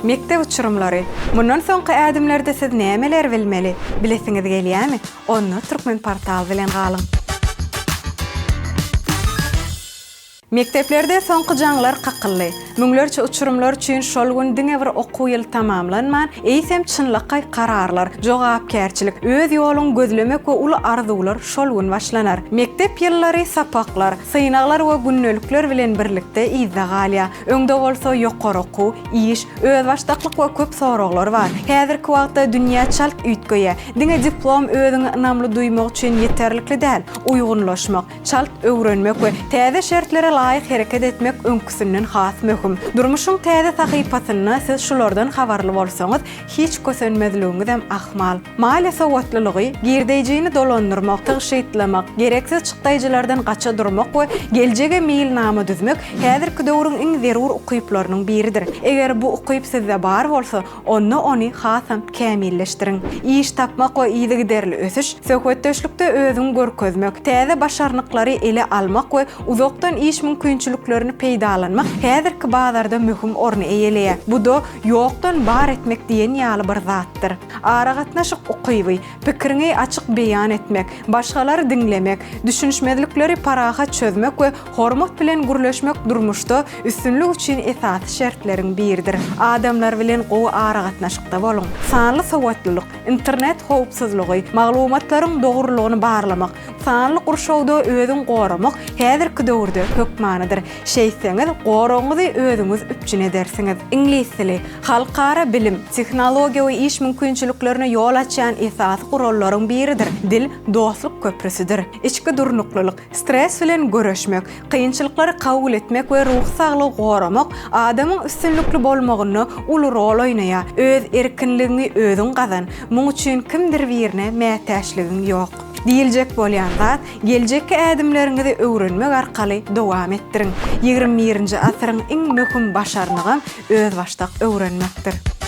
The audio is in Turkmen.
Mekdep uçurymlary, mundan soňky ädimlerde siz nämeleri bilmeli? Bilesiňiz gelýämi? Onda Turkmenportal bilen galyň! Mekdeplerde soňky jaňlar kakyldy. Müňlerçe uçurymlar üçin şol gün diňe bir okuw ýyly tamamlanman, eýsem çynlakaý kararlar, jogapkärçilik, öz ýoluňy gözlemek we uly arzuwlar şol gün başlanar. Mekdep ýyllary sapaklar, synaglar we gündelikler bilen birlikde yzda galýar. Öňde bolsa ýokary okuw, iş, özbaşdaklyk we köp soraglar bar. Häzirki wagtda dünýä çalt üýtgeýär. Diňe diplom özüňi ynamly duýmak üçin ýeterlikli däl. Uýgunlaşmak, çalt öwrenmek we täze şertlere laýyk hereket etmek öňküsinden has möhüm. Durmuşyň täze sahypasynda siz şulardan habarly bolsaňyz, hiç kösenmezligiňizem ahmal. Maliýe sowatlylygy, girdeýjini dolandyrmak, tygşytlamak, gereksiz çykdaýjylardan gaça durmak we geljege meýilnama düzmek häzirki döwrüň iň zerur ukyplarynyň biridir. Eger bu ukyp sizde bar bolsa, onda ony hasam kämilleşdiriň. Iş tapmak we yzygiderli ösüş, söhbetdeşlikde özüňi görkezmek, täze başarnyklary ele almak we uzakdan iş mümkinçiliklerini peýdalanmak häzirki bazarda möhüm orny eýeleýär. Bu-da ýokdan bar etmek diýen ýaly bir zatdyr. Aragatnaşyk ukyby, pikiriňi açyk beýan etmek, başgalary diňlemek, düşünişmezlikleri parahat çözmek we hormat bilen gürleşmek durmuşda üstünlik üçin esasy şertleriň biridir. Adamlar bilen gowy aragatnaşykda boluň. Sanly sowatlylyk, internet howpsuzlygy, maglumatlaryň dogrulygyny barlamak, sanly gurşawda özüňi goramak häzirki döwürde hökmanydyr. Şeýtseňiz, goragyňyzy özüňiz üpjün edersiňiz. Iňlis dili, halkara bilim, tehnologiýa we iş mümkinçiliklerine ýol açýan esasy gurallaryň biridir. Dil, dostluk köprüsidir. Içki durnuklylyk, stres bilen göreşmek, kynçylyklary kabul etmek we ruhy saglygy goramak adamyň üstünlikli bolmagynda uly rol oýnaýar. Öz erkinligiňi özüň gazan, muň üçin kimdir birine mätäçligiň ýok. Diýiljek bolýan zat, Geljekki ädimleriňizi öwrenmek arkaly dowam etdiriň. Ýigrim birinji asyryň iň möhüm başarnygam özbaşdak öwrenmekdir.